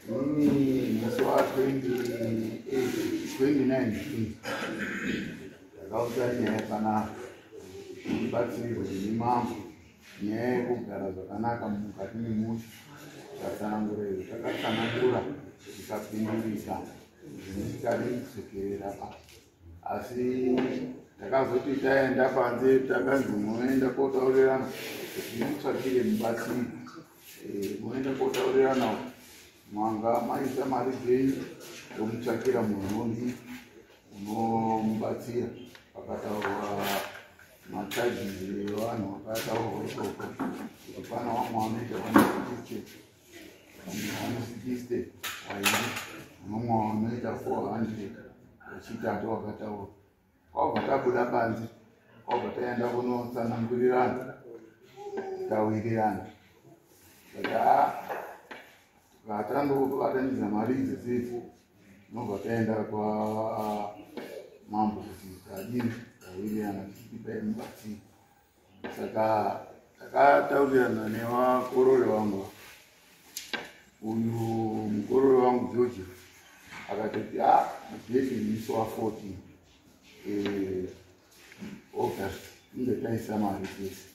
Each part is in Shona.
Inini musi wa 28 29 June ndakauta nyaya panapa, ndibatsirwe nemambo nyaya yekugara zvakanaka mukati memusha. Tikatsanangura izvo takatsanangura, zvikapindurika zvisikadi kudzokerera pa. Asi takazoti taenda panze, takanzi munoenda kotaurirana kuti mutsvakire mubatsiri. Munoenda kotaurirana, mwanga maisa mari dzenyu, tomutsvakira munhu unomubatsira. Pakataurwa macharges evanhu vakataurwa ikoko, kuti pana vamwe vanoita 160, vamwe 160 vairi, nomwe vanoita 400 vechitatu vakataurwa. Kwabva tabuda panze, kwabva taenda kunotsanangurirana, tawirirana. Saka vatandobatanidza mari idzo dzidzi, tinobva taenda kwamambo kuti tadini, tawirirana, tichipai mubatsiri. Saka takataurirana nevakorore vangu. Uyu mukorore wangu George akatoti a date musi wa14 August inge taisa mari tese.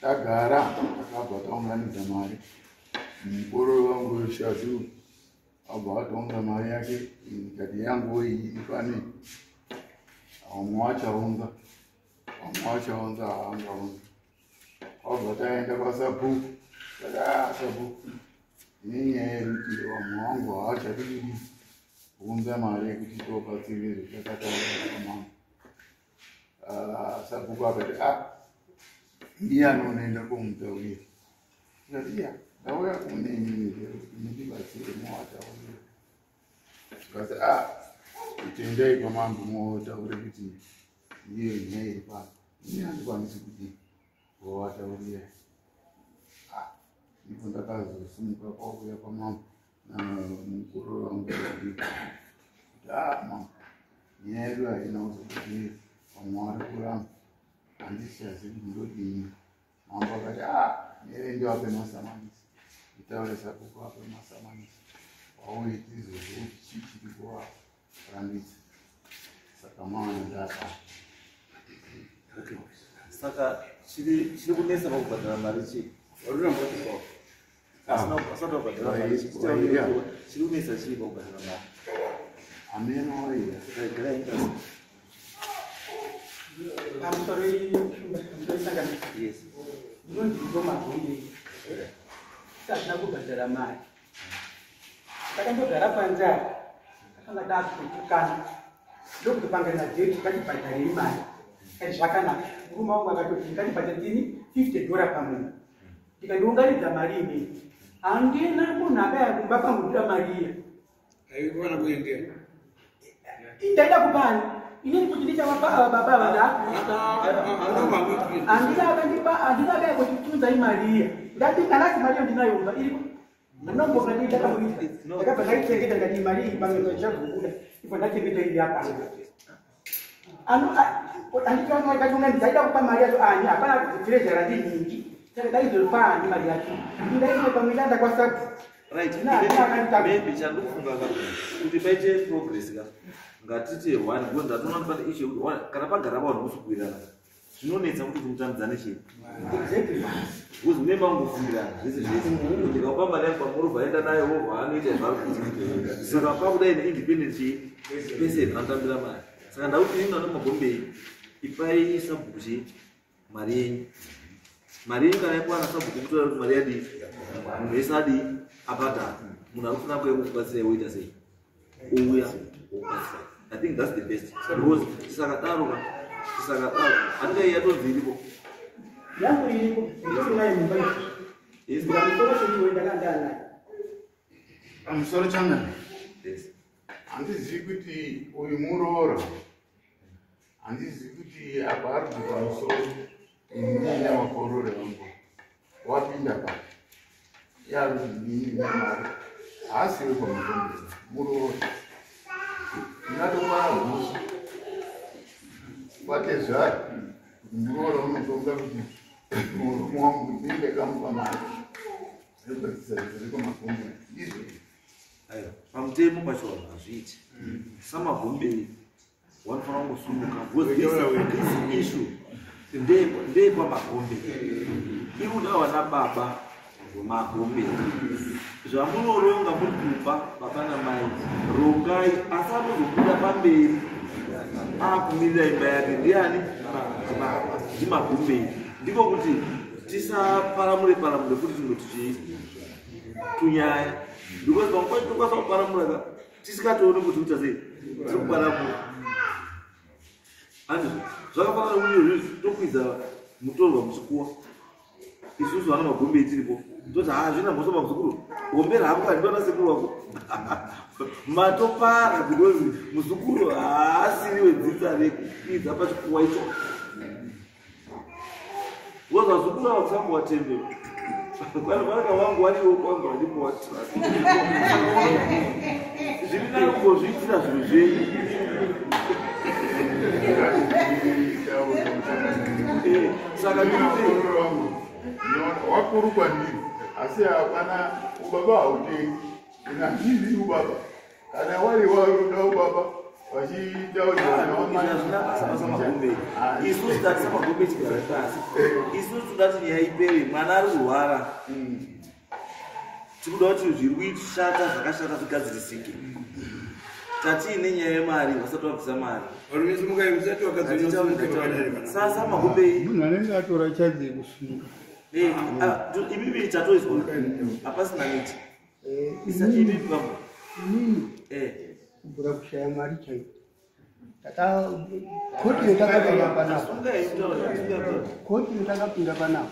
Tagara, takabva taunganidza mari. Mukorore wangu Shazu abva ataunza mari yake, ikati yangu iyi ipane. Vamwe vachaunza, vamwe vachaunza, havangaunza. Kwabva taenda kwasabhuku. Saka sabhuku, nenyaya yekuti vamwe vangu havachadi kuunza mari yekuti tobatsire zvatakataura kwamambo. Sabhuku akati a ndiyani unoenda komutaurira? Tikati iya, ndauya kune inini kuti mundibatsire, mowataurira. Tikati a kutendai kwamambo, motaure kuti ndiyo nyaya iri pano, ini handikwanisi kuti wowataurira. Ndipo ndakazosimuka kwauya kwamambo namukororo wangu kuti a mambo, nyaya yedu haina kuzobudirira, vamwe vari kuramba, handichazivi kuti ndodini. Mambo akati a mere ndivape masamanisi, nditaure sabhuku ape masamanisi, wauye tizozve kuti chii chiri kuvarambidza. Saka maona ndapa. Okay. Saka chiri kunetsa pakubhadhara mari chii? Asati wabhadhara mari, chiri kunetsa chii pakubhadhara mari? Ameno iya. Garai pasi. Pamusoro sangano. Yes. Ndinonzi Ngomagombe. Tisazvina kubhadhara mari, takandogara panze apa, takanga takutukana, ndokutopangana date, ngatibhadharei mari. Kati zvakanaka. Murume wangu akatoti ngatibhadhare tini $50 pamunhu. Ndikandiunganidza mari inei, handina munhu akaya kumba kwangu mari iya. Haikona kuendera. Ndaida kupani inini kuti ndichavapa ava baba ava nda handina akandipa, handina akaya kuti tunzai mari iya. Ndati kanasi mari iyo ndinayo iriko, andinombonga ndii ndakamuita. Ndakabva ndaichengeta, ndikati mari iyi pamwe ichazobuda. Ibva ndachengeta iri apa. Handikaunganidza kupa mari yacho ani? Hapana kuti treasurer ndinhingi, saka ndaizopa ani mari yacho? Ndaite pamwe ndaenda kwasabu. Right. Maybe chandikufunga ka, kuti paite progress ka, ngatiti one, because ndatoona kuti pane issue yekuti one, kana pagara vanhu musi kuwirirana, zvinonetsa kuti mutambidzane chii. Exactly. Because mune mangofungirana zvese zvese, kuti kaupa mari yangu pamurubva aenda nayo, wobva anoita zvaari kuita. Saka pakudai neindependent chii person anotambira mari. Saka ndakuti inini vana Magombei, ipai sabhuku chii mari yenyu. Mari yenyu kana yapiwa nasabhuku, kutora kuti mari yadii, munhu wese adii, abhadhara. Munhu ari kufuna kuya kukubatsirai woita sei, ouya wokubatsirai. I think that's the best, because tisakadaro ka, tisakadaro handingai yatonzi iripo. Yangu iriko, ndisinayo mumba. Yes. Ndikamusoro cheiwe ndakandanayo. Pamusoro changana. Yes. Handizivi kuti uyu muroora, handizivi kuti apa ari kuti pamusoro, ini ndiine vakorore vangu, wapinda papi? Iye ari kuti ndini ndine mari, haasiwe pamutombera muroora. Ndingatopara mhosva kwatezvai kuti muroora unotonga kuti murume wangu ndini ndakamupa mari. Zvekugadzirisa zvekwaMagombe ndizvo. Aiwa, pamutemo pacho vanhu hazviiti. SaMagombei vanofanira kungosumuka because this issue ndeyekwaMagombe. Iri kuda vana baba Magombe. Zvamunoronga muri kumba baba namai, rongai, asi anozobuda pamberi akumirira imba yake ndiani? NdiMagombei. Ndiko kuti tisaparamure paramure futi tumwe tuchii tunyaya, because pamwe pacho tokwanisa kuparamura ka tisikatooni kuti kuita sei tiri kuparamura. Handizvo zvakafanana nekuti izvizvi tokwidza mutorwa muchikuwa, isusu vana Magombe tiripo toti hazvina mhosva, muzukuru gombera hako handidona sekuru wako matopara, because muzukuru haasiri wedzinza rekukwidza pachikuwa icho, because vazukuru ava kusambovatembera vanaka wangu wariwo kwangu handipo watrust. Zviri nani kungozviitira zvinhu zvenyu. Saka ndikuti Wakuru kwandiri, asi hapana ubaba hautengi. Ina handidi ubaba. Kana wari waruda ubaba Hazvina basa basa Magombe. Isusu tati saMagombe chigara pasi, isusu toda kuti nyaya ipere. Mwana ari kurwara, tikuda kuti zviri kushata zvakashata zvigadzirisike. Tatiine nyaya yemari, vasati vabvisa mari. Varume, simukai, musati wakadzonyatsomuka. Sasa Magombei Munhu anenge atora chadzi yekusimuka. Imimi tatoizwa, hapasina miti isa imimi baba. Inini kubvira kushaya mari chaiko, koti yatakapinda panapa, Sungai, taura, sungai, taura. koti yatakapinda panapa,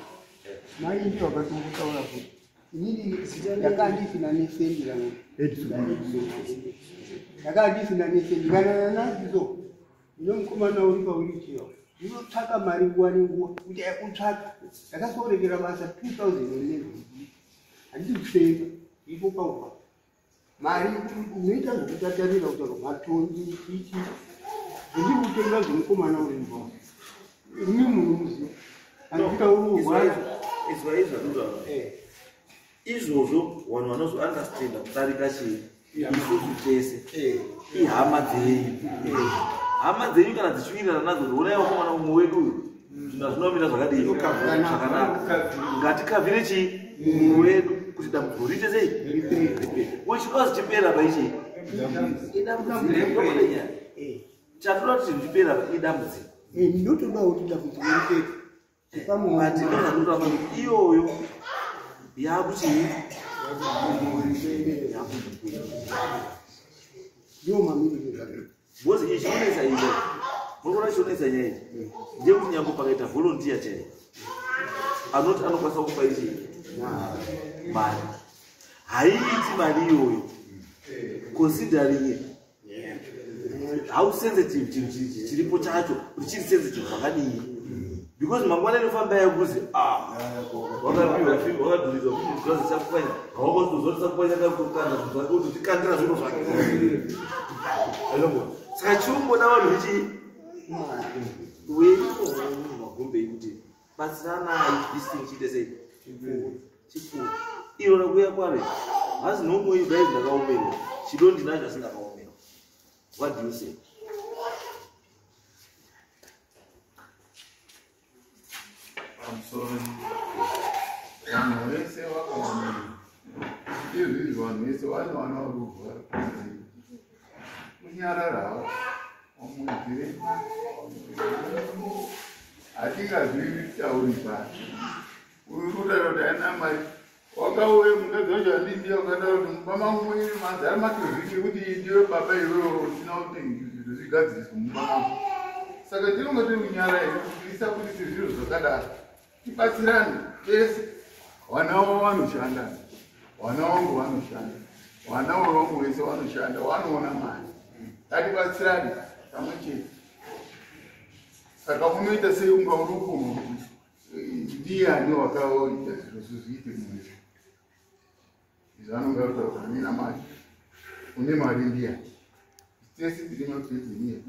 mai ndiyo vakatongotaura kuti inini ndakanga ndisina nesendi rangu, ndakanga ndisina nesendi kana nanazizo. Ino mukomana uri pawheelchair, ndinotsvaka mari nguva nenguva kuti kutsvaka. Ndakazorekera basa 2011, handisi kusenza ipo paupa mari unoita zvekutatarira kutaura matongi chichi zvindiri kutenga zvemukomana uri mba imi munomuziva handitauri. Izwa izwa ndinotaura izvozvo, vanhu vanozounderstanda kudarika chii isusu tese ihama dzenyu. Hama dzenyu kana dzichiwirirana nadzo, onai vakomana, mumwe wedu uyu zvinhu hazvinomira zvakadii zvakanaka, ngatikavhire chii mumwe wedu kuti dambudziko riite sei ripere. Uchinozi chipera paichii idambudziko nyaya chatoda kuti zvinhu chipera idambudziko. Ndinotodawo kuti dambudziko ripere. But ndozvandotaura kuti iyoyo yakuchii. Ndiwo mamiriro zvake. Because ichi chinonetsa icho, munoona chinonetsa nyaya iyi ndeyekuti nyangwe pakaita volunteer chaiyo anoti anokwanisa kupa ichi mari, haiiti mari iyoyo considering how sensitive chinhu chiripo chacho, kuti chiri sensitive zvakadii, because mangwana inofamba yakuzi wakapiwa fimbo, wakadhuridzwa kuti chakupwanya, hawakazozwa tisakupwanya kakukanda zvinhu zvake kuti tikandira zvinhu zvake. Saka chirumboda vanhu vechi weMagombei kuti batsiranai this thing chiite sei chipfuura. Iro rakuya kwaro hazi nomwe guys, ndakaomerwa, chido ndinacho asi ndakaomerwa. What do you say? Pamusoro, vanhu vese vakaomerwa izvizvi, vanhu vese vane vana vari kurwara, kunyarara havo vamudzire hatingazvitauri pasi. Uyu kutaura kuti haina mari, wakauye mukadzi wacho handindi wakataura kuti mumba mangu muine mazara matuzvi ekuti ndiwe baba iwewe usina kuti zvinhu zvigadziriswe mumba mangu. Saka tinonga tiri kunyara here kuti tisabudise zviro zvakadaro? Tibatsirane tese. Vana vavo vanoshanda, vana vangu vanoshanda, vana vevangu vese vanoshanda, vanoona mari. Ngatibatsirane pamwe chete. Saka unoita sei unga uri kuno kuti ndiani wakaita zviro zviite munyika izvo? Anonga kutaura kuti handina mari, une mari ndiani? Tese tiri mapedzi.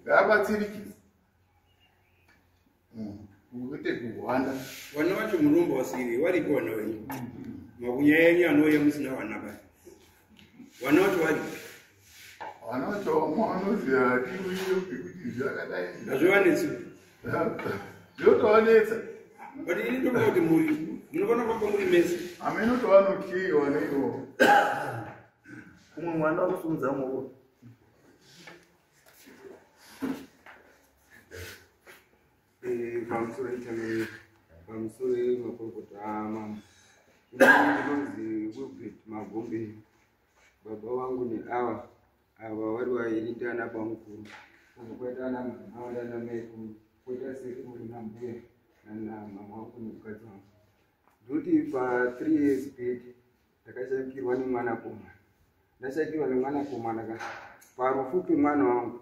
Ngaabatsirike. Kuite kuhwanda. Vana vacho munomba wasiri varipo vana venyu. Makunya yenyu anouya musina vana baya. Vana vacho varipi? Vana vacho vamwe vanoziva hatiwiyo kuti zvakadai. Hazvivanetsi. Zvinotovanetsa. But ini ndokuva kuti muri munofanira kufamba muri mese. Hameno tovanotyiwa neivo. Umwe mwana wakusimudza maoko. Pamusoro ichamei pamusoro makorokota amambo. Ndinonzi Wilbert Magombe. Baba vangu neava ava vari vairi ndiana bamukuru. Kubva kwaita ana mama nana maikuru, kwoita sekuru nambuya nana mama vangu nemukadzi wangu. Ndoti pa 3 years back ndakashakirwa nemwanakomana. Ndashakirwa nemwanakomana ka parufu pemwana wangu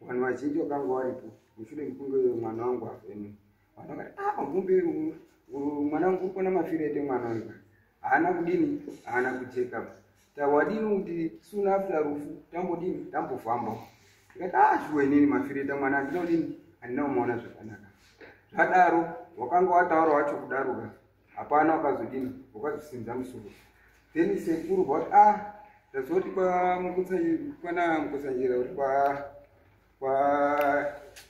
vanhu vazhinji vakanga varipo mushure mekunge mwana wangu afeni. Vanhu vakati ah Magombe mwana wangu uri kuona mafiro aite mwana wangu. Haana kudini, haana kujeka. Tawadini kuti soon after rufu tambodini tambofamba. Ndikati ah shuwa inini mafiro aita mwana handina kudini, handina kumuona zvakanaka. Zvadaro wakanga wataura wacho kudaro ka hapana wakazodini wakazosimudza musoro. Then sekuru vakati ah tazoti kwana Mukutsanjira kuti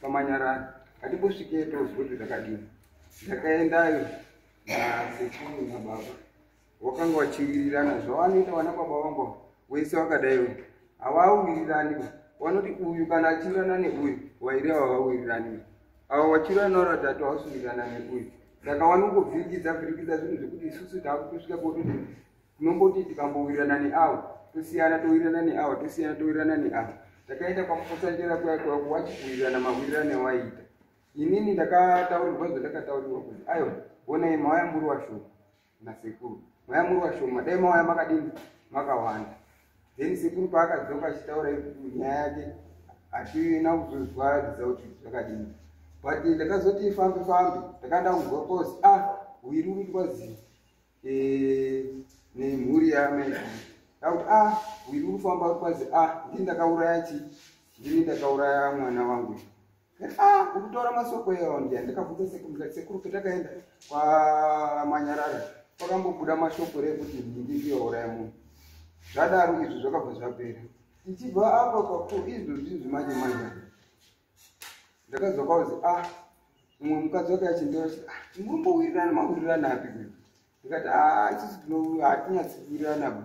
pamanyarani hatimbosvikei tozwa kuti zvakadini. Ndakaendayo nasekuru nababa wakanga wachiwirirana zvavanoita vana baba vangu wese wakadaiwo havawirirani. Vanoti uyu kana achiwirirana neuyu vairi ava havawirirani, ava vachiwirirana vari vatatu havasiwirirana neuyu. Saka vanongovhirikidza vhirikidza zvinhu zvekuti isusu taakutosvika kototi tinomboti tikambowirirana neavo tosiyana towirirana neavo tosiyana towirirana neavo. Takaenda kwaMukotsanjera kuya kuya wachikuwirirana mawirirano awaiita. Inini ndakataurirwa zvandakataurirwa kuti aiwa onai mauya muri washoma nasekuru, mauya muri washoma, dai mauya makadini makawanda. Then sekuru paakadzoka achitaura nyaya yake hatina kuzozwa result zvakadini. But ndakazoti fambe fambe ndakaenda kunzwa kozi ah wiri uri kwazi nemhuri yamai. Ndakuti ah wiri uri kufamba kwazi ah ndini ndakauraya chi ndini ndakauraya mwana wangu. Ah uri kutaura masoko eyawo ndiya. Ndakabvunza sekuru ndikati sekuru petakaenda kwaManyarara pakambobuda mashoko rekuti ndini ndiyouraya munhu. Zvadaro izvi zvakabva zvapera. Tichibva apa papo izvozvi manje manje ndakazwa kwazi ah umwe mukadzi wake achindiura achiti ah murumbowirirana mawirirana api kuno. Ndikati ah isusu hatinyatsi kuwirirana ba,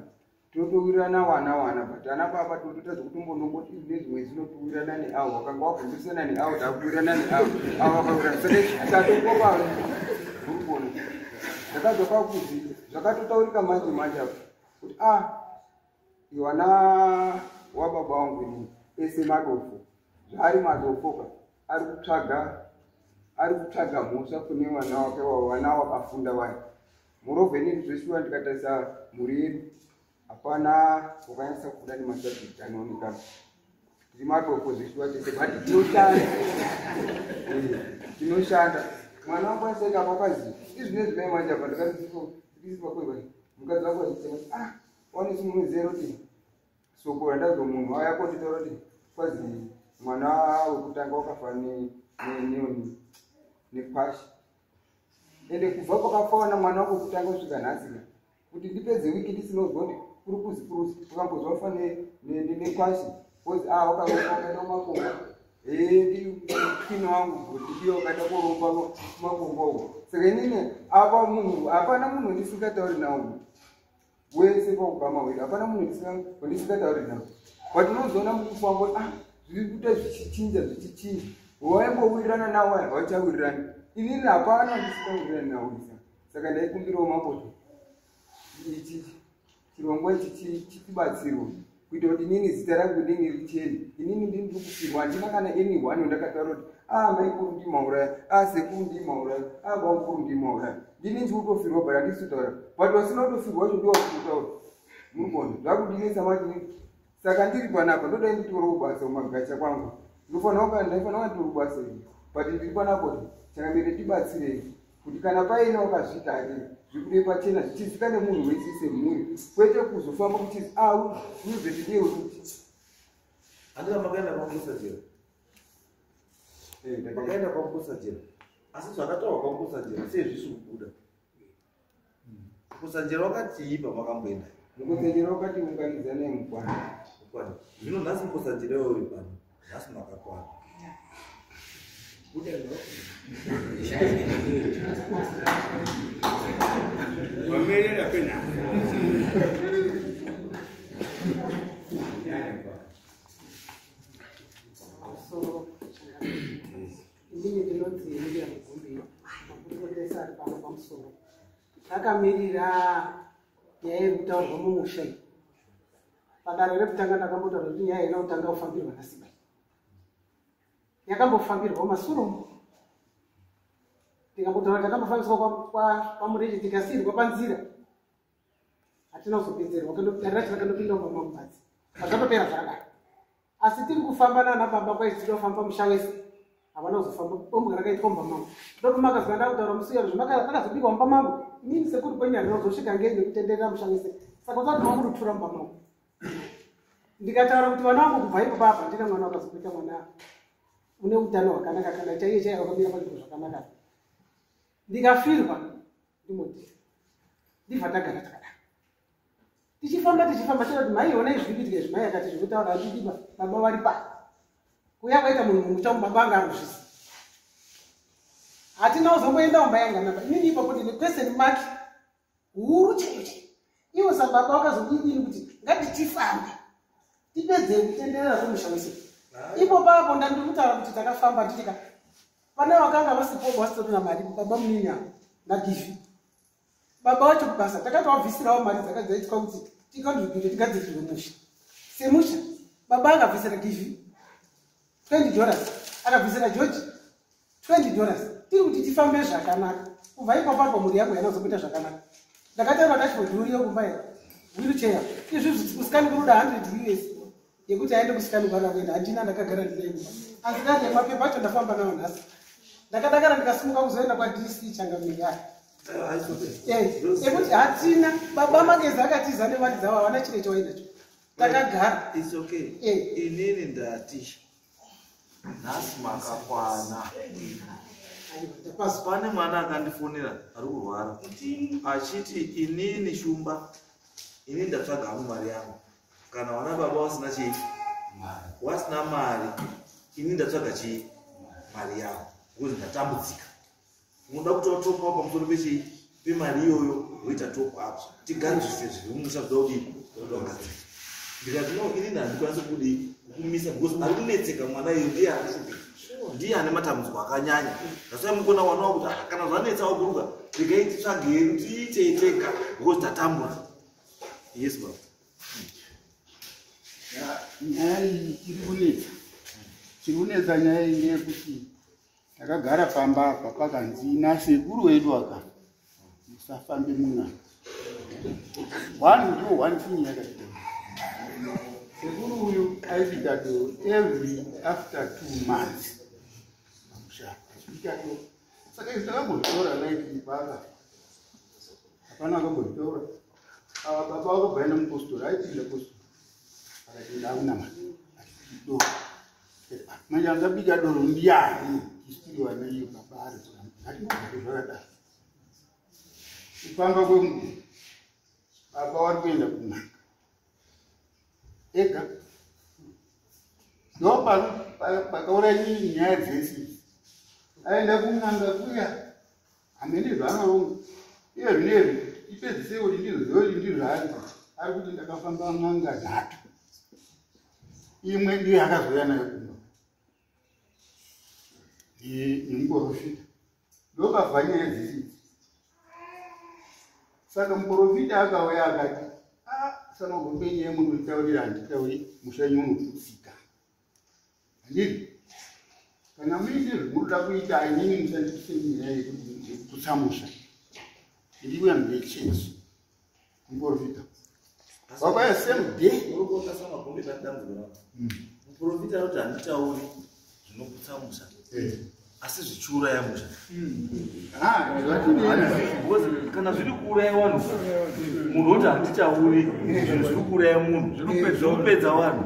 tinotowirirana wana wana but ana baba tototadza kutombonongoti nezvimwe zvinotowirirana neavo vakanga vabvunzisana neavo takuwirirana neavo avo vakawirirana. Saka tatongopa muri kuona ndakazwa kwakuzi zvakatotaurika manje manje apo kuti ah iwana wababa wangu inini ese madofo zvaari madofo ka ari kutsvaga mhosva kune vana wake vana wakafunda vaya. Moreover inini zveshuwa ndikatarisa mhuri yedu hapana wakanyatsa kubuda nemasubject anooneka. Tiri madofo zveshuwa tese but tinoshanda. Tinoshanda. Mwana wangu aseka apa kwazi izvinezvi mai manje apa ndakati kweva mukadzi wako achichema ah wanesi munoziva kuti soko randazwa munhu auya konditaura kuti kwazi mwana wekutanga wakafa nekwashi. Ende kubva pakafaona mwana wako kutanga kusvika nhasi kuti ndipedze wiki ndisinozwa kuti kuri kuzi kuruzi ukambozwa wafa nekwashi kozi ah wakaromba wakaenda kumakomba ndikini wangu kuti ndiye wakaenda koromba kumakomba uko. Saka inini apa munhu hapana munhu wandisingatauri nawo wese paugama hwedu hapana munhu wandisingatauri nawo. But unozoona mukufamba ah zviri kuita zvichichinja zvichichinja waimbowirirana nawo havachawirirani. Inini hapana wandisingawirirani nawo isa. Saka ndaikumbirawo mambo ichi chirongwa ichi chitibatsirwe kuita kuti inini zita rangu inini richene. Inini ndini ndiri kufirwa handina kana anyone wandakataura kuti ah maikuru ndimauraya, ah sekuru ndimauraya, ah bamukuru ndimauraya. Ndini ndiri kutofirwa but handisi kutaura. But vasina kutofirwa vacho ndivo vari kutotaura. Muri kuona zvakundinetsa manje. Saka ndiri panapa ndodai nditorewo basa kumagacha kwangu. Ndaifanira kuva nditori basa iri. But ndiri panapa kuti changamire tibatsirei kuti kana paine wakazviita hake zvibude pachena zvichizika nemunhu wese semhuri kwete kuzofamba kuchizi ah Wilbert ndiye wekuti. Handina makaenda kwaMukosajera. Makaenda kwaMukosajera. Asi zvakataurwa kwaMukotsanjera sezvisi kubuda. Mukotsanjera wakatii pamakamboenda? Mukotsanjera wakati unganidzanai mukwana. Mukwana. Zvino nhasi Mukotsanjera iwe uri pano. Nhasi makakwana. Wamerera pena. So, inini ndinonzi Emilia Mugumbi, makurukota ari pano pamusoro. Takamirira nyaya iri kutaurwa mumusha iyi. Padare rekutanga ndakambotaura kuti nyaya haina kutanga kufambirwa naSibai. Yakambofambirwa masuro. Ndikambotaura takambofambiswa kwaMureche tikasiirwa panzira. Hatina kuzopedzerwa, dare racho rakandopinda mumba mangu badzi. Pazvatopera zvakadaro. Asi tiri kufamba nana baba kwaizida kufamba musha wese. Havana kuzofamba, bombwa rakaitwa mumba mangu. Ndopamakazwa ndakutaura musi uya zvakazobikwa mumba mangu. Inini sekuru kwenyu handina kuzosvika ngei nekutenderera musha wese. Saka usati wakurutura mumba mangu. Ndikataura kuti vana vangu kubva ipapo apa handina mwana wakazokuita mwana une utano hwakanaka kana chaiye chaiye wakamira panzvimbo zvakanaka. Ndikafirwa ndimoti ndibva tagara takadaro. Tichifamba tichifamba chero kuti mai onai zviri kuitika izvi, mai akati zviri kutaura handidiba baba vari pa. Kuuya kwaita munhu mumusha umu baba anga aruzvisi. Hatina kuzomboenda kumba yanga namba. Inini ipapo ndine question mark huru chaiyo chaiyo. Ivo sababa vakazodidini kuti ngatitifambe tipedze kutenderera kwemusha wese. Ipo papo ndandiri kutaura kuti takafamba tichika pane vakanga vasipo vasitorina mari baba munini avo naGivi. Baba wacho kubasa takatowabvisirawo mari dzakanga dzaitwa kuti ticontribute tigadzirirwe musha. Semusha baba akabvisira Givi $20, akabvisira George $20. Tiri kuti tifambe zvakanaka. Kubva ipapo apo mhuri yangu haina kuzokuita zvakanaka. Ndakataura dashboard uriyo kumba here wheelchair. Izvi kusikani kunoda 100 US yekuti aende kusikani kwaada kuenda. Handina, ndakagara ndinaye kumba. Asi ndati mapepa acho ndafamba nawo nhasi. Ndakadakara ndikasimuka kuzoenda kwaDC Changamire. Ekuti hatina baba Magezi akatiza nemari dzavo havana chine chawainacho. Takagara. It's okay. Inini ndati nhasi makakwana. Pane mwana akandifonera ari kurwara achiti inini Shumba, inini ndatsvaga hangu mari yangu. Kana wana baba wasina chii? Wasina mari, inini ndatsvaga chii? Mari yangu. Because ndatambudzika. Unoda kuti watopa pamusoro pechii? Pemari iyoyo woita top up. Tigadzirise zviri mumusha zvoda kudii? Zvoda kugadzirisa. Ndikati no, inini handikwanisi kudii? Kukumisa because ari kunetseka mwana iyo ndiye ari kushupika. Ndiye ane matambudziko akanyanya. That's why mukona wana wakuti kana zvanetsa waguruka regai titsvage tiite tega because tatambura. Yes baba. Nyaya iyi iri kunetsa. Chiri kunetsa nyaya iyi ndeyekuti takagara pamba apa pakanzi nasekuru wedu aka musafambe mun'anga. One ndo one thing yakati sekuru uyu aibika doro every after 2 months pamusha achibika doro. Saka izvi takambozvitora like paka hapana akambozvitora. Ava baba vakabva aenda mupostori, aipinda postori akati ndakunamata achibika doro. Manje angabika doro ndiani? Isiri wana iyo baba ari kuramba. Hatingogari zvakadaro. Kufamba kwenguva baba vari kuenda kun'anga ega. Ndo pakaura nyaya dzese. Aenda kun'anga kuya hamene zvaanoronga. Iye zvinezvi ipedzise kuti ndizoziva kuti ndizvaari. Ari kuti ndakafamba n'anga 3. Imwe ndiyo yakazouya nayo kumba. Nemuporofita. Ndopabva nyaya dzese. Saka muporofita akauya akati, samagombe nyaya munotaurira handitauri musha wenyu unoputsika. Handiti? Kana muine zvamunoda kuita inini musandipise nyaya yekuputsa musha. Ndiri ndechurch. Muporofita. Wakauya same day. Murikuona samagombe pane dambudziko rangu. Muporofita anoti handitauri zvinoputsa musha. Asi zvichiuraya musha. Because kana zviri kuuraya vanhu, munhu oti handitauri zvinhu zviri kuuraya munhu, zviri kupedza vanhu,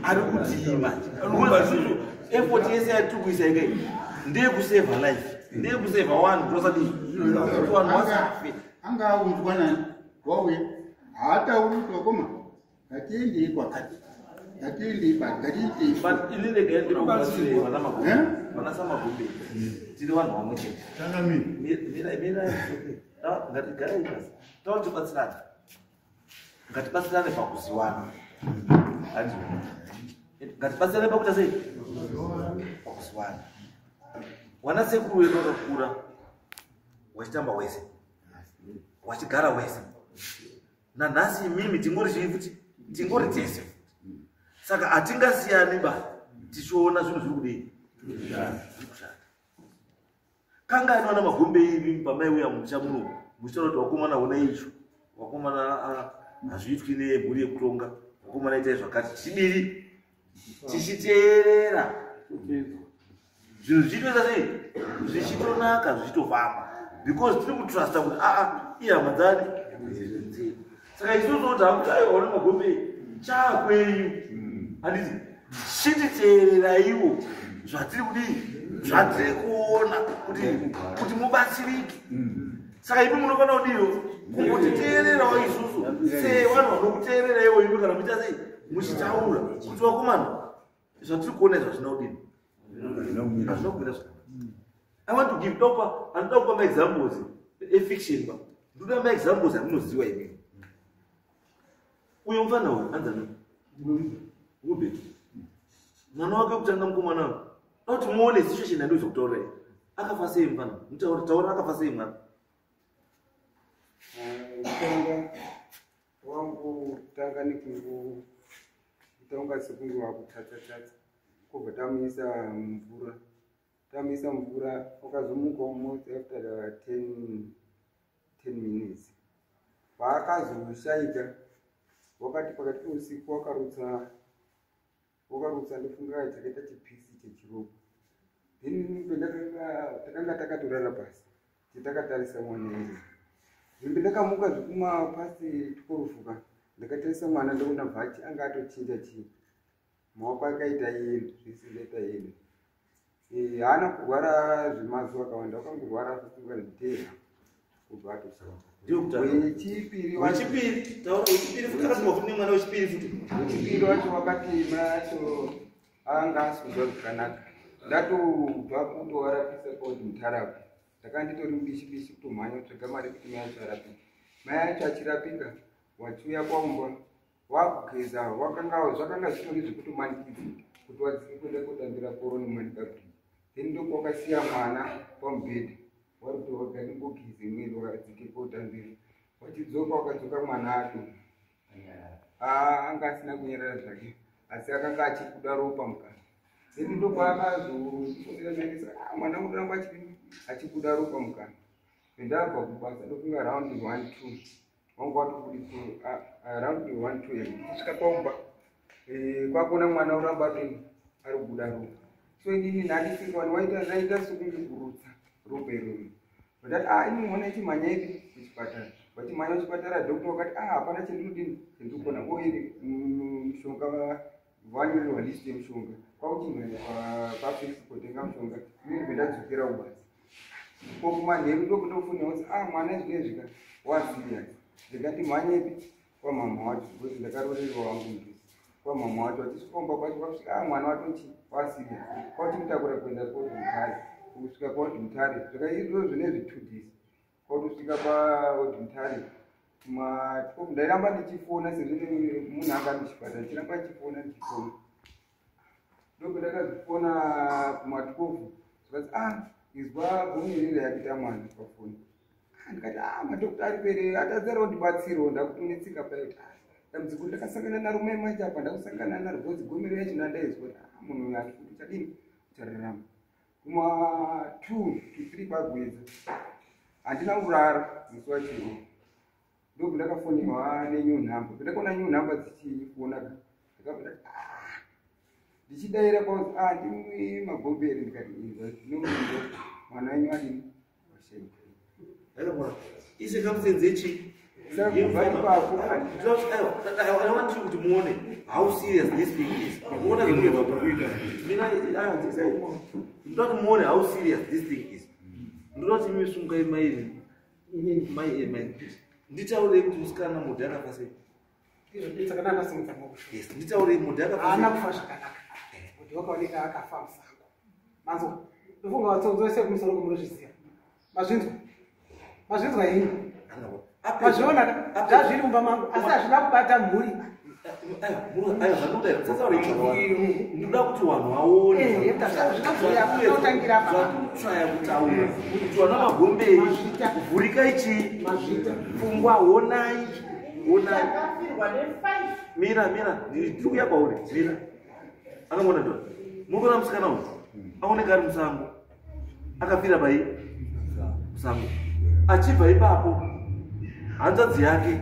ari kutii manje? Because isusu effort yese yatiri kuisa ikai ndeyekusave life. Ndeyekusevha wanhu kuti wasadii, kuti vanhu vasafe. Anga aunzwa nani wauya, haatauri kuti vakoma ngatiendei kwakati, ngatiendei pa, ngatiitei. But ini regai ndikubatsirei vana Magombe. Eh? Vana saMagombe, tiri vanhu vamwe chete. Changamire. Mirai, mirai, ngatigarai pasi, tauri tibatsirane, ngatibatsirane pakuziwana. Hanzi ngatibatsirane pakuita sei? Pakuziwana. Wana sekuru wedu wakakura wachitamba wese, wachigara wese, nanhasi imimi tingori chii futi, tingori tese. Saka hatingasiyani ba tichiona zvinhu zviri kudii, zviri kushata. Kangani vana Magombe imi pamaiuya mumusha muno muchitaura kuti vakomana ona icho, vakomana hazviitwi nemhuri yekutonga, vakomana itai zvakati, tichidiri tichiteerera zvinhu zvichitoita sei, zvichitonaka, zvichitofamba, because tiri kutrusta kuti aa ihama dzani. Saka isusu kuti hakuti aiwa vana Magombe chaakwenyu, handiti? Chititeereraiwo zvatiri kudii, zvatiri kuona kuti mubatsirike. Saka imi munofanira kudiwo kungotiteererawo isusu sevanhu vanokuteereraiwo imi kana muita sei, muchitaura kuti vakomana zvatiri kuona izvo hazvina kudini, hazvina kumira zvakanaka. I want to give dopa, handida kupa maexamples efiction ba, ndoda maexamples amunoziva imimi. Uyo mufana uyu anzani Robert, mwana wake wekutanga, mukomana uyu, kuti muone situation yandozokutaurirai. Akafa sei mufana? Mutaure, taura, akafa sei mwana? Kutanga wangu tanga nekungu itaunga sekunge wakuthatsa-thatsa, kubva tamuisa mumvura, tamuisa mumvura, ukazomuka almost after 10 minutes. Paakazoshaika wakati pakati peusiku wakarutsa, wakarutsa, ndofunga chakaita chipisi chechiroko. Then takanga takatorara pasi titakatarisa mwana iri. Zvimbe ndakamuka zvekuma past 12 ka, ndakatarisa mwana, ndoona bvachi anga atochinja chii, maoko akaita yellow, zvese zvaita yellow. Haana kurwara zvemazuva akawanda, wakangorwara kufunga nditeera kubva atoshaika. Ndiyo kutanga. Wechipiri Wechipiri, taura wechipiri futi, akatuma futi nemwana wechipiri futi. Wechipiri wacho wakati mai acho anga asikuzwa zvakanaka, ndatobva kundovarapisa koti mutarapi, ndakanga nditori mubishi bishi kutomhanya kutsvaga mari kuti mai acho arapike. Mai acho achirapika, wachiuya kwaumba wakugeza, wakanga zvakanga zvitori zvekutomanikidza kuti wadzike kuenda kotambira koroni mumanikabridge. Then ndokwakasiya mwana pamubhedha, wari kuti wakandingogeze mwiri, wakadzike kotambira, wachidzoka wakadzoka mwana ato anga asina kunyarara zvake, asi akanga achiri kuda ropa mukanwa. Then ndopaakazoonesa mwana unoramba achibuda ropa mukanwa. Ndabva kubasa, ndofunga round 1 2, wangu watobudisa round 1 2, ndichisvika paumba kwakuona mwana uramba ari kubuda ropa. So inini nhandifika vanhu waita zvaita sekunge kurutsa ropa iroro. Ndati a ini mwana ichimhanya ipi kuchipatara, vachimhanya kuchipatara, doctor wakati a hapana chendinodini chendikukona oiri mushonga, vanyorerwa list yemushonga, kwakuchimhanya pafix kotenga mushonga. Inini bendadzokera kubasa kokumanheru, ndokundofunira kuti a mwana zvinezvika waserious, ndikati mhanyepi kwamama wacho because ndakarorerwa wangu mudhuze kwamama wacho. Vachisvika kumba kwacho kwakusvika a mwana watochi waserious, kwakuchimutakura kuenda koti Mutare. Kusvika kwaoti Mutare zvakaizvo zvinezvi 2 days, kwakutosvika paOld Mutare kuma 12, ndairamba ndichifona sezvo munhu anga ari muchipatara, ndichiramba ndichifona, ndichifona, ndopandakazofona kuma 12, zvikati a izwa gomirira yakuita mwana pafoni. Ah, ndikati a madoctor ari pere atadzarawo ndibatsirewo, ndakutonetsika payo kuti ah, dambudziko ndakasangana naro mai manje apa ndakusangana naro because gomero yacho ndandaizwa kuti ah, munhu uyu handi kuti uchadini, uchararama. Kuma 2 to 3 kwagwedza, handina kurara musi wacho, ndobva ndakafonehwa nenew number. Ndakaona new number dzichifona ka, ndakabva ndati ah, ndichidaira kwauzi ah, ndimwi Magomberi? Ndikati izwa nomundo mwana wenyu adini, washaika. Icircumstance yechi Saka kubva ipapo I want you kuti muone how serious this thing is. Muona zvinoita. Mina, aiwa, ndinoda kuti muone how serious this thing is. Ndoda kuti imi sungai mai mai mai, nditaurei kuti musikana mudhi akafa sei. Saka ndandasimudza maoko. Yes, nditaurei mudhi akafa Haana sei. kufa zvakanaka. Kuti wakaoneka akafa musango. Manzwa? Ndofunga vatsonzo vese kumusoro kumunozviziva. Mazvinzwa? Mazvinzwa henyu? Mazviona ka? Zvazviri mumba mangu, asi hazvina kubata mhuri. Aiwa, zvandinoda tisataure zvakawanda. Ndinoda kuti vanhu vaone Eh, zvinotangira apa. zvatikutsvaya kutaura kuti vana Magombei, vhurikai chii pfungwa, honai, honai. Takafirwa ne5. Mira, mira, ndiri kuuya kwauri, mira. Akamona ndo mukuona musikana uyu aoneka ari musango, akafira pai musango. Achibva ipapo, hanzvadzi yake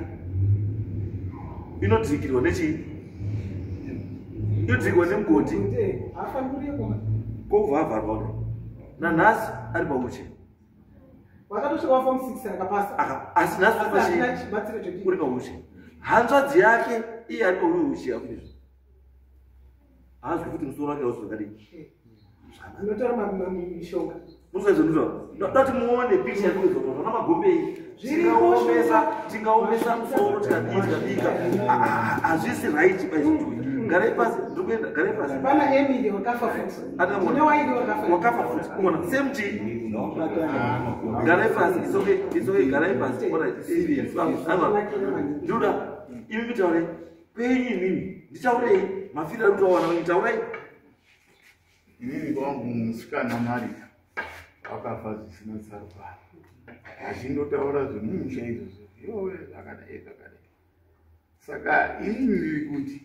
inodhirikirwa nechii? Inodhirikirwa nemugodhi. Haafaniri kuuya. Kobva avharwa kudai, nanhasi ari pauche. Wakatosvika waform 6, akapasa. Asi nhasi uri Asi hatina pachii? chibatsiro chekuti Uri pauche. Hanzvadzi yake iye ari pauche, akuizvo haazwi kuti musoro wake hauzi zvakadii. Unotora mishonga. Musaizonditora dati muone picha yekuizwa zvana Magombei. Zviriko. Tingaomesa musoro tikadii, tikabika, hazvisi right paizvituyi. Garai pasi, ndiri kuenda, garai pasi. Pana Emily wakafa futi. Tine wairi wakafa. Wakafa futi, uona same chii. Garai pasi, it's okay, it's okay, garai pasi. Alright, aiwa, ndinoda imi mitaurei kwenyu. Imimi nditaurei mafiro ari kutawana wenyu, taurai. Inini kwangu musikana Marika wakafa zvisina tsarukano, achindotaura zvemumusha izvozvo, yowe, zvakadai zvakadai. Saka inini ndiri kuti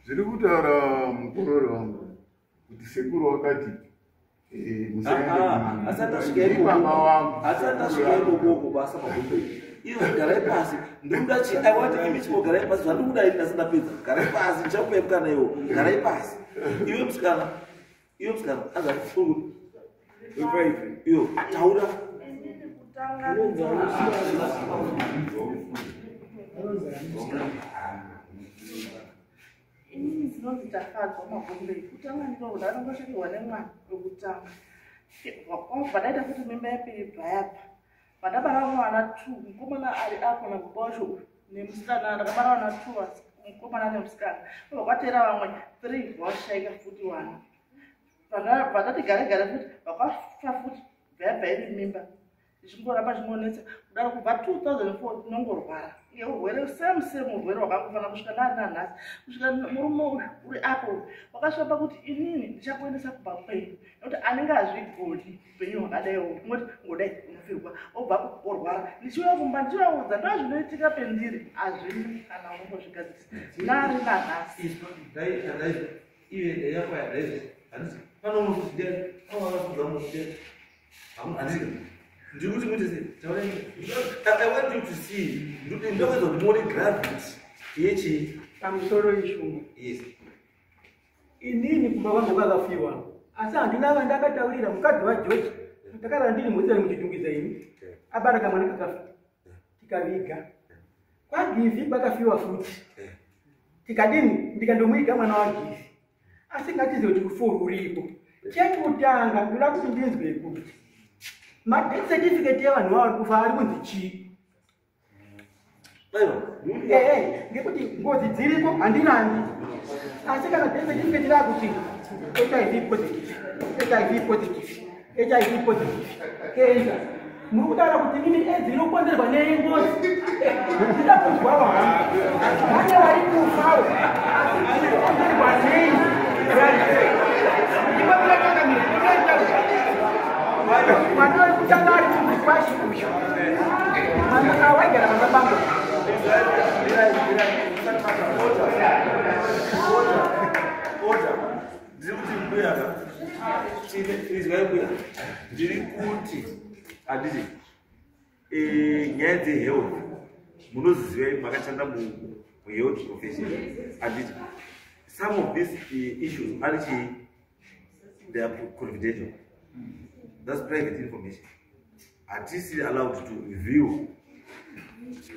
zviri kutaura mukororo wangu kuti sekuru wakati musaende Asati asvika Ndi ikoko. baba wangu. Asati asvika ikoko, basa Magombei iyo, garai pasi. Ndikuda chi, I want imi chimo, garai pasi. Zvandikuda ini ndasina pedza. Garai pasi, ndichakupai mukana iwo. Garai pasi. Iwe musikana, iwe musikana, azati iyo, taura. Inini kutanga inini ndinonzi Tafadzwa Magombei. Kutanga ndiko ndanongosvikirwa nemwana wekutanga, obva ndaita futi mimba yepiri. Bva yabva vandabara vamwe vana two, mukomana ari apo nababa wacho uyu nemusikana. Ndakabara vana two, mukomana nemusikana. Obva kwateera vamwe three, vashaika futi vana. Vandati gare gare futi vakafa futi. Bva yabva iri mimba ichingoramba chingonetsa kudaro. Kubva 2004 tinongorwara ngeurwere same same, urwere hwakangofanira kusvika nari nanhasi, kusvika murume uyu uri apo uyu wakasvika pakuti inini ndichakuendesa kubva kwenyu, nekuti anenge hazvigoni upenyu hwakadaiwo. Kungoti ngodai unofirwa, obvapo orwara. Ndichiuya kumba ndichivaudza ndo zvinoitika pendiri, hazvini kana unongozvigadzirisa nari nanhasi. Iwe yakwaya ndaizvo, handiti pano unofuti pano mufuti, handiti? Ndiri kuti muite sei? Taurai. I want you to see, ndokuedza kuti muone gravity yechii. Pamusoro ishungu. Yes. Inini kumba kwangu kwakafiwa, asi handina vandakataurira. Mukadzi waGeorge, ndakarara ndiri mutsari muchidhungidza ini, abara kamwana kakafa, tikaviga. KwaGivhi kwakafiwa futi, tikadini, ndikandomuiga mwana waGivhi. Asi ngatizive kuti rufu ruripo. Chekutanga ndoda kuti ndinzwe kuti madeath certificate evanhu vari kufa ari kunzi chii. Aiwa. Ehe, ngekuti ngozi dziriko, handirambi, asi kana death certificate rakuti HIV positive, HIV positive, HIV positive, kenza, muri kutaura kuti nini edzi inokonzerwa nengozi? Ndida kunzwawo hangu vane vari kufawo, asi inokonzerwa nei? Ndipapiratangamira mwana uri kutanga ari kuzikwashi uyu, mwana awaigara baba bangu. Order. Ndiri kuti mbuya ka, izwai mbuya, ndiri kuti handiti nyaya dzehealth munoziziva, makashanda muhealth profession, handiti? Some of these issues ari chii? They are confidential, that's private information. Hatisi allowed to review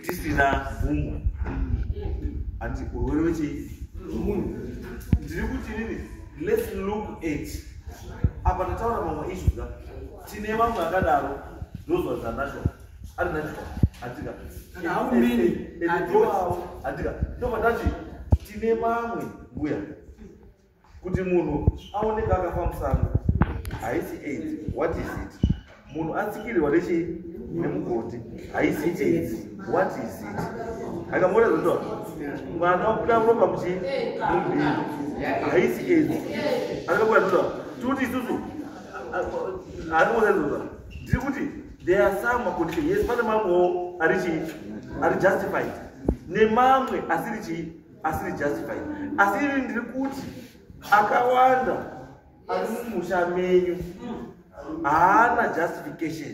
tisina mvumo, handiti? Urwere wechii, ndiri kuti nini, let's look at apa ndataura mamwe issues ka. Tine vamwe akadaro, those ones are natural, ari natural, handika? And how many are those? Handika? Ndobva ndati tine mamwe, mbuya, kuti munhu aoneka akafa musango haisi AIDS, what is it? Munhu atsikirirwa nechi nemugodhi haisi AIDS, what is it? Akamona zvotoa mwana wabuda ropa muchi mumhino haisi AIDS. Akabuda zvotoa tikuti isusu handikozaizoa ndiri kuti there are some condition, yes, pane mamwewo ari chii, ari justified, nemamwe asiri chii, asiri justified. Asi ini ndiri kuti akawanda ari mumusha menyu haana justification.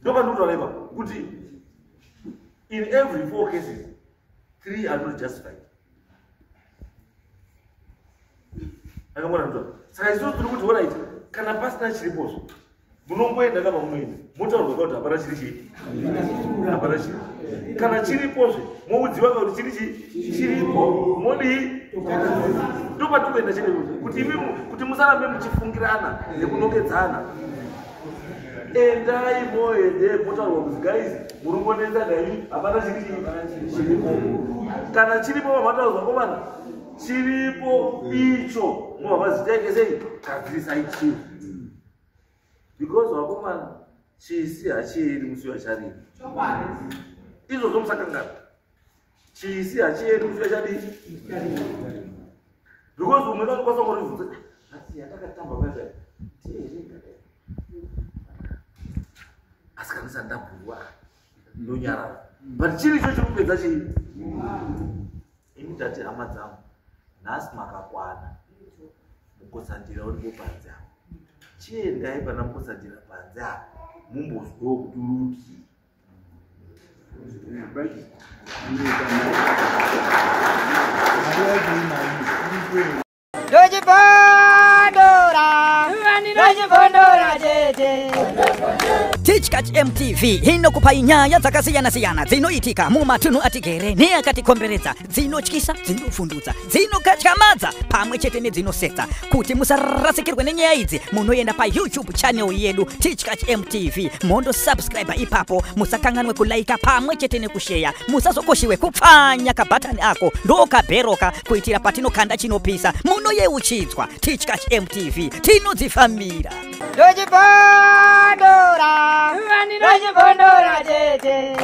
Ndopandikutaura ipapo kuti in every four cases, three are not justified. Akamona ndizvo. Saka isusu tiri kuti alright, kana pasina chiripozvo, munongoenda kama munoenda motaurwa kuti hapana chiri chii, hapana chiri. Kana chiripozve moudziwa kuti chiri chii chiripo, modii? Ndopatikuenda chete, kuti imi kuti musarambe muchifungirana nekunongedzana. Endai moende motaurwa kuti guys, muri kungonetsa nai, hapana chiri chii chiripo. Kana chiripo vamataurwa komana chiripo icho, mobva mazitaike sei, gadzirisai chiro, because vakomana, chisi hachieri musi wachariri. Izvozvo musakangana, chisi hachieri musi wachadii, because umwe kanokwanisa kuribvunza nhasi yatakatamba paya asi kanisa ndabhurwa ndonyarara, but chiri icho chiri kupedza chii? Imi tati hama dzangu, nhasi makakwana, Mukotsandira uripo panze apo, chiendai pana Mukotsandira panze apo mumbozwewo kuti uri. Ndochibondora, ndochibondora chete. Tichkach MTV inokupai nyaya dzakasiyana-siyana dzinoitika mumatunhu atigere neakatikomberedza, dzinotyisa, dzinovhundutsa, dzinokatyamadza pamwe chete nedzinosetsa. Kuti musarasikirwe nenyaya idzi, munoenda paYouTube channel yedu Tichkach MTV, mondosubscribe ipapo. Musakanganwe kulaika pamwe chete nekusheya. Musazokoshiwe kupfanya kabhatani ako ndokabheroka, kuitira patinokanda chinopisa munoyeuchidzwa. Tichkach MTV, tinodzifambira. Ndochibondora, ndochibondora chete.